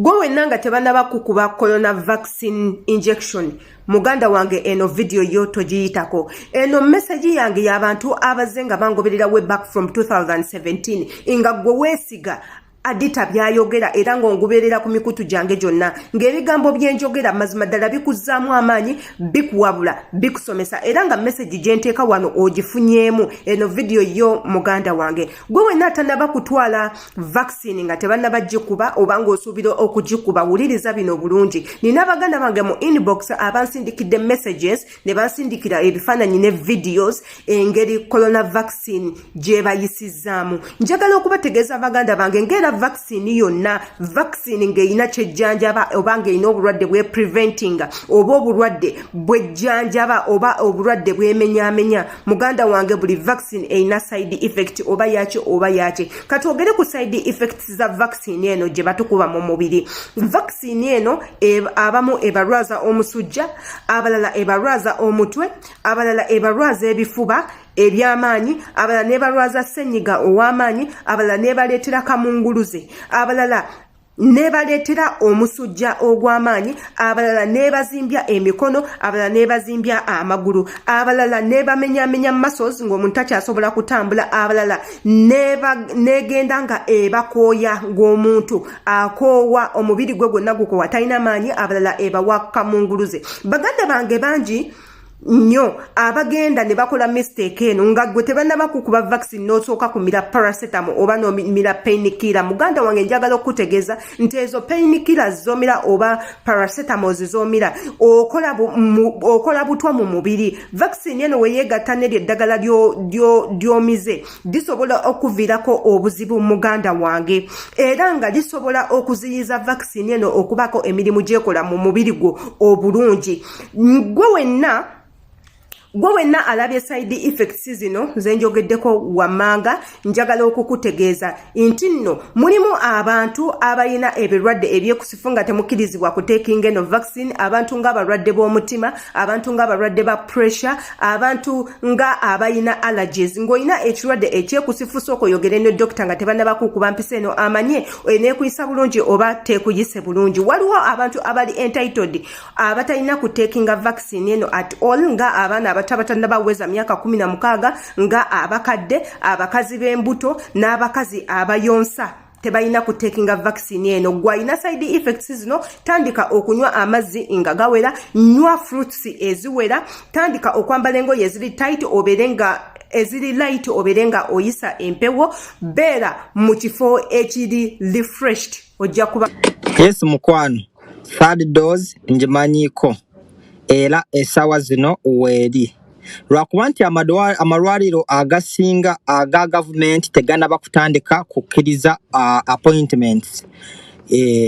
Gwe wenna nga tebannaba kukuba corona vaccine injection, muganda wange, eno vidiyo yo togiyitako. Eno message yange y'abantu abazze nga bangoberera way back from 2017, nga gwe weesiga Adita byayogera era ng'ongoberera ku mikutu gyange gyonna, ng'ebigambo byenjogera mazima ddala bikuzzaamu amaanyi, bikuwabula, bikusomesa, era nga message gye nteeka wano ogifunyeemu. Eno vidiyo yo, muganda wange. Gwe wenna atanaba kutwala vaccine, nga tebannaba gikuba oba ng'osuubira okugikuba, wuliriza bino bulungi. Nina baganda bange mu inbox abansindikidde messages ne bansindikira ebifaananyi ne videos engeri corona vaccine gye bayisizaamu. Njagala okubategeeza, baganda bange, ng'era vaccine yonna, vaccine ng'erina kyejjanjaba oba ng'erina obulwadde bwe preventinga oba obulwadde bwejjanjaba oba obulwadde bwemenyaamenya, muganda wange, buli vaccine erina side effect, oba yaki oba yaki. Katwogere ku side effects za vaccine eno gye batukuba mu mubiri. Vaccine eno abamu ebalwaza omusujja, abalala ebalwaza omutwe, abalala ebalwaza ebifuba ebyamaanyi, abalala nebalwaza ssenyiga ow'amaanyi, abalala nebaleetera kamunguluze, abalala nebaleetera omusujja ogw'amaanyi, abalala nebazimbya emikono, abalala nebazimbya amagulu, abalala nebamenyamenya muscles ng'omuntu takyasobola kutambula, abalala negenda nga ebakooya, ng'omuntu akoowa, omubiri gwe gwonna gukoowa, talina maanyi, abalala ebawa kamunguluze. Baganda bange bangi nnyo abagenda ne bakola mistake eno, nga gwe tebannaba kukuba vaccine n'osooka kumira paracetamol oba nomira painkiller. Muganda wange, njagala okutegeeza nti ezo painkiller zomira oba paracetamols zomira, okola butwa mu mubiri. Vaccine eno weyeegatta neryo eddagala lyomize, lisobola okuviirako obuzibu, muganda wange, era nga lisobola okuziyiza vaccine eno okubaako emirimu gyekola mu mubiri gwo obulungi. Gwe wenna alabye side effects zino zenjogeddeko wammanga, njagala okukutegeeza nti nno mulimu abantu abalina ebirwadde ebyekusifu nga temukkirizibwa kutekinga eno vaccine: abantu ng'abalwadde b'omutima, abantu ng'abalwadde ba pressure, abantu nga abalina allergies. Ng'olina ekirwadde ekyekusifu, sooka oyogere ne dokita nga tebannaba kukuba mpisa eno, amanye eneekuyisa bulungi oba teekuyise bulungi. Waliwo abantu abali entitled abatalina kutekinga vaccine eno at all, nga abaana abato abatannabaweza myaka 16, nga abakadde, abakazi b'embuto n'abakazi abayonsa, tebalina kutekinga vaccine eno. Gwalina side effects zino, tandika okunywa amazzi nga gawera, nywa fruits eziwera, tandika okwambala engoye eziri tight, obeere nga eziri light, obeere nga oyisa empewo, beera mu kifo ekiri refreshed, ojja kuba Yes mukwano, third dose ngimanyiiko era essaawa zino weeri, lwakuba nti amalwaliro agasinga aga gavumenti teganaba kutandika kukkiriza appointments.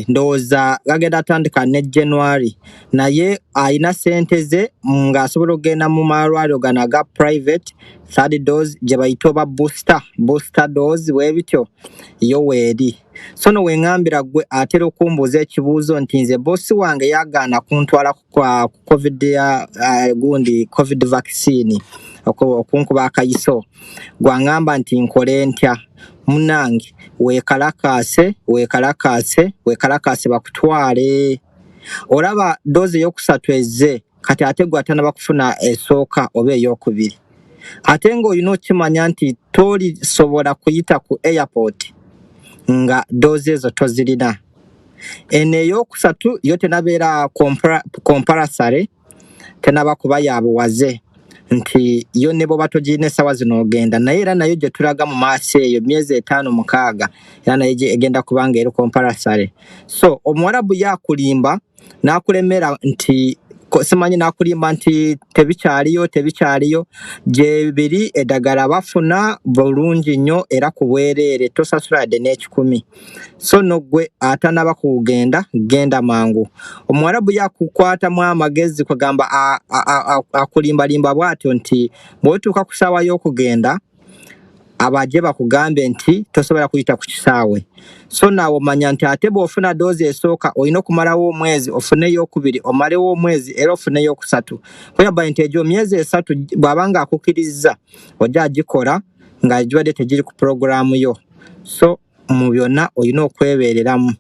Ndowooza gagenda atandika ne January, naye ayina sente ze ng'asobola okugenda mu malwaliro gano aga private, third dose gye bayita oba booster dose bwe bityo yo weeri. So no weŋŋambira gwe atera okumbuuza ekibuuzo nti nze bosi wange yagaana kuntwala ku covid ya gundi covid vaccine, okunkuba akayiso, gwaŋŋamba nti nkole ntya? Munange, weekalakaase, weekalakaase, weekalakaase, bakutwale. Olaba dose eyokusatu ezze kati, ate gwe atanaba kufuna esooka oba eyokubiri, ate ng'olina okimanya nti tolisobola kuyita ku airport nga dose ezo tozirina. Eno eyokusatu yo tenabeera compulsory, tenaba kuba ya buwaze nti yo ne bwoba togirina essaawa zino ogenda, naye era nayo gye tulaga mu maaso eyo myezi 5, 6, era nayo egenda kuba nga eri compulsory. So omuwarabu yakulimba n'akulemera nti simanyi, n'akulimba nti tebikyaliyo, tebikyaliyo. Gye biri, eddagala bafuna bulungi nnyo era ku bwereere, tosasula yadde n'ekikumi. So no gwe atanaba kugenda, genda mangu. Omuwarabu yakukwatamu amagezi, kwegamba akulimbalimba bw'atyo nti bw'otuuka ku ssaawa y'okugenda, abaje bakugambe nti tosobola kuyita ku kisaawe. So naawe omanya nti ate bw'ofuna dose esooka olina okumalawo omwezi, ofune eyokubiri, omalewo omwezi, era ofune eyokusatu, whereby nti egyo myezi 3 bw'aba nga akukkiriza ojja agikola nga gibadde tegiri ku puroguraamu yo. So mu byonna olina okwebeereramu.